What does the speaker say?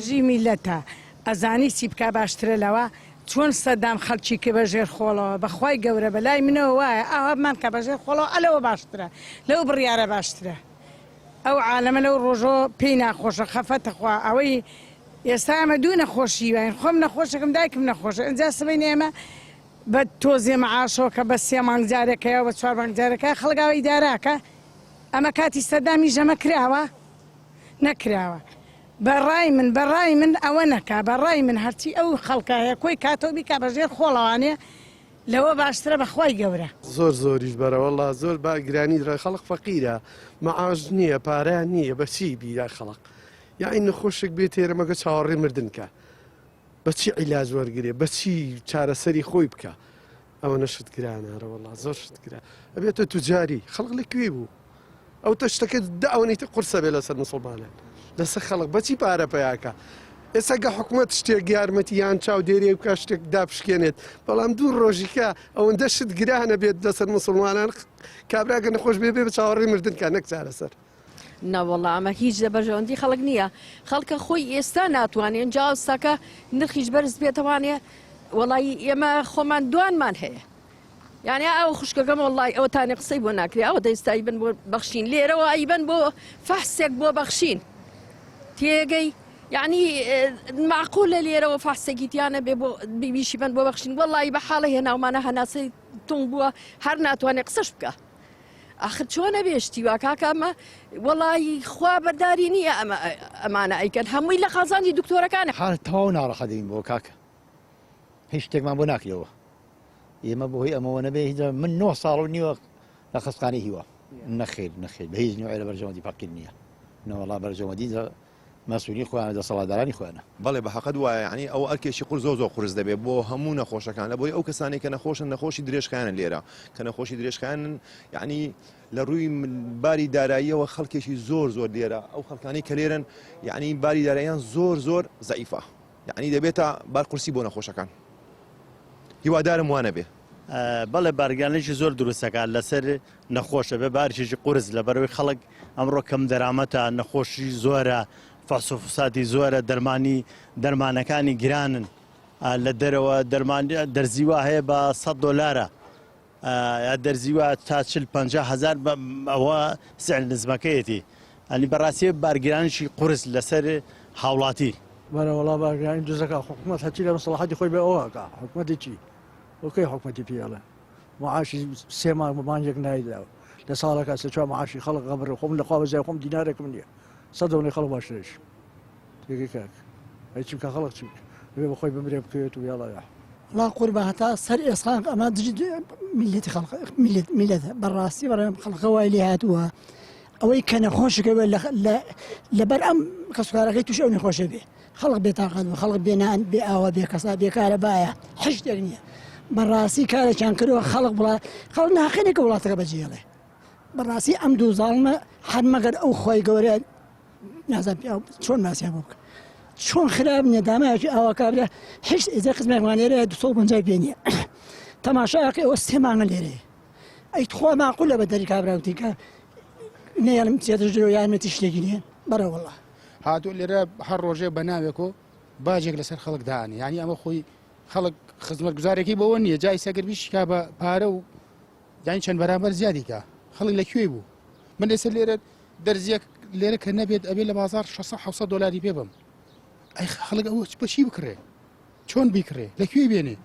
دژی میللەتە ئەزانی چی بکا باشترە لەوە چۆن سەدام خەلکی کرد بە ژێر خۆڵەوە بەخوای گەورە بەلای منەوە وایە ئاوا بمان کا بە ژێر خۆڵەوە ئەلەوە باشترە لەو بڕیارە باشترە ئەو عالەمە لەو ڕۆژەوە پێی ناخۆشە خەفەتە خوا ئەوەی ئێستا ئێمە دوو نەخۆشی واین خۆم نەخۆشێکم دایکم نەخۆشە ئینجا سبەینێ ئێمە بە تۆزێ معاشەوە کە بە سێ مانگ جارێکەیە بە چوار مانگ جارێکە خەڵک ئاوا ئیداراکە ئەمە کاتی سەدامیش ئەمە کراوە نەکراوە بە ڕای من بە ڕای من ئەوە نەکا بە ڕای من هەرچی ئەو خەڵکە هەیە کۆی کاتەوە بیکا بە ژێر خۆڵەوانێ لەوە باشترە بە خوای گەورە. زۆر زۆریش بەرە وەڵا زۆر با گرانی درا خەڵق فەقیرە مەعاش نییە پارەیان نییە بەچی بیرا خەڵق یاعی نەخۆشێک بێ تێرە مەگە چاوەڕێ مردن کە بەچی عیلاج وەرگێ بەچی چارەسەری خۆی بکە ئەوەنە شت گرانە ئەرە وەڵا زۆر شت گران ئەبێتە توجاری خەڵک لە کوێ بوو ئەو تە شتەکە دە ئەوەنەی تر قورسە بێ لەسەر مسلمانان لەسەر خەڵک بەچی پارە پیاکە ئێستا گە حکوومەت شتێک یارمەتی یان چاودێری بکە شتێک دابشکێنێت بەڵام دوو ڕۆژیکە ئەوەندە شت گرانە بێت لەسەر مسلمانان کابراگە نەخۆش بێ بێ بە چاوەڕێی مردن کە نەک چارەسەر. نەوەڵا ئەمە هیچ لە بەرژەوەندی خەڵک نییە خەڵکە خۆی ئێستا ناتوانێن جا ئەوساکە نرخیش بەرز بێتەوانێ وەڵی ئێمە خۆمان دوانمان هەیە یعنی ئەو خوشکەکەم وەڵی ئەوە تانێ قسەی بۆ ناکرێ ئەوە دەستایی بن بۆ بەخشین لێرەوە ئەیبەن بۆ فەحسێک بۆ بەخشین تێگەی یعنی معقولە لێرەوە فەحسێکی تیانە بێ بۆ بیشی بن بۆ بەخشین وەڵی بە حاڵە هێناومانە هەناسەی تونگ بووە هەر ناتوانێت قسەش بکە ئاخر چۆن ئەبێ شتی وا کاکە ئەمە وەڵی خوا بەرداری نییە ئەمە ئەمانە ئەیکەن هەمووی لە قازانجی دکتۆرەکانە. حاڵ تەواو ناڕەحەت دەبین بۆ کاکە هیچ شتێکمان بۆ ناکرێەوە ئێمە بۆ هی ئەمەوە نەبێ هیچ من نۆ ساڵ و نیوە لە خەستخانەی هیوا نەخێر نەخێر بە هیچ نوعێ لە بەرژەوەندی فەقیر نییە نەوەڵا بەرژەوەندی مەسولی خۆیانە دەسەڵاتدارانی خۆیانە. بەڵێ بە حەقت وایە یانی ئەوە ئەرکێکی قورس زۆر زۆر قورس دەبێت بۆ هەموو نەخۆشەکان لە بۆی ئەو کەسانەی کە نەخۆشن نەخۆشی درێژخایەنن لێرە کە نەخۆشی درێژخایەنن یانی لە ڕووی باری داراییەوە خەڵکێکی زۆر زۆر لێرە ئەو خەڵکانی کە لێرن یانی باری داراییان زۆر زۆر زەعیفە یانی دەبێتە بار قورسی بۆ نەخۆشەکان هیوادارم وانەبێ. بەڵێ بارگرانیی زۆر دروست ئەکات لەسەر نەخۆش ئەبێ بارێکی قورس لەبەرئەوەی خەڵک ئەمڕۆ کەم دەرامەتە نەخۆشی زۆرە فەحس و فسادی زۆرە دەرمانی دەرمانەکانی گرانن لە دەرەوە دەرمان دەرزی وا هەیە بە 100 دۆلارە یا دەرزی وا تا 40 50 هەزار ئەوە سعر نزمەکەیەتی ئەنی بەڕاستی بارگرانیی قورس لەسەر هاوڵاتی. بەرە وەڵا بارگرانی دزەکە حکومەت هەرچی لە مەسڵەحەتی خۆی بێ ئەوە ئەکا حکومەتی چی بۆ کەی حکومەتی پێ ئەڵێن معاشی سێ مانگ بە مانگێک نایدا لە ساڵەکە سێ چوار معاشی خەڵک غەبرە خۆم لەخوا بەزای خۆم دینارێکم نییە سەد دەونەی خەڵک باشترش تێگەی کاک ئەی چی بکە خەڵک چی بکە بێ بەخۆی بمرێ بکەوێت و یاڵا یا وڵا قوربان هەتا سەر ئێسقان ئەمە دژی میلەتی خەڵق میلەت میلەتە بەڕاستی بەڕێم خەڵکە وای لێ هاتووە ئەوەی کە نەخۆشەکە بێ لەبەر ئەم کەسوکارەکەی توش ئەو نەخۆشە بێ خەڵک بێ تاقەت بوو خەڵک بێ نان بێ ئاوە بێ کەسا بێ کارەبایە هیچ شتێک نییە بەڕاستی کارێکیان کردووە خەڵک بڵا خەڵک ناخێنێکە وڵاتەکە بەجێڵێ بەڕاستی ئەم دوو زاڵمە هەر مەگەر ئەو خۆی گەورە نازانم پیاو چۆن ماسیان بۆ بکە چۆن خراپ نییە دامایەکی ئاوا کابرا هیچ ئێزە خزمێکمان لێرە 250 پێ نییە تەماشاکە ئەوە سێ مانگە لێرەیە ئەی تخوا ماقولە بە دەری کابرا وتی کە نەیەڵم بچێتە ژورەوە یارمەتی شتێکی نییە بەڕێ وەڵا هاتوو لێرە هەر ڕۆژێ بە ناوێک و باجێک لەسەر خەڵک دانێ یعنی ئەمە خۆی خەڵک خزمەتگوزارێکی بەوە نییە جای سەگەر بیشکا بە پارە و یانی چەند بەرامبەر زیادی کا خەڵک لە کوێ بوو من ئێستا لێرە دەرزیەک لێرە کە نەبێت ئەبێ لە بازار 600 700 دلاری پێ بم ئەی خەڵک ئەوە بەچی بکڕێ چۆن بیکڕێ لە کوێ بێنێ؟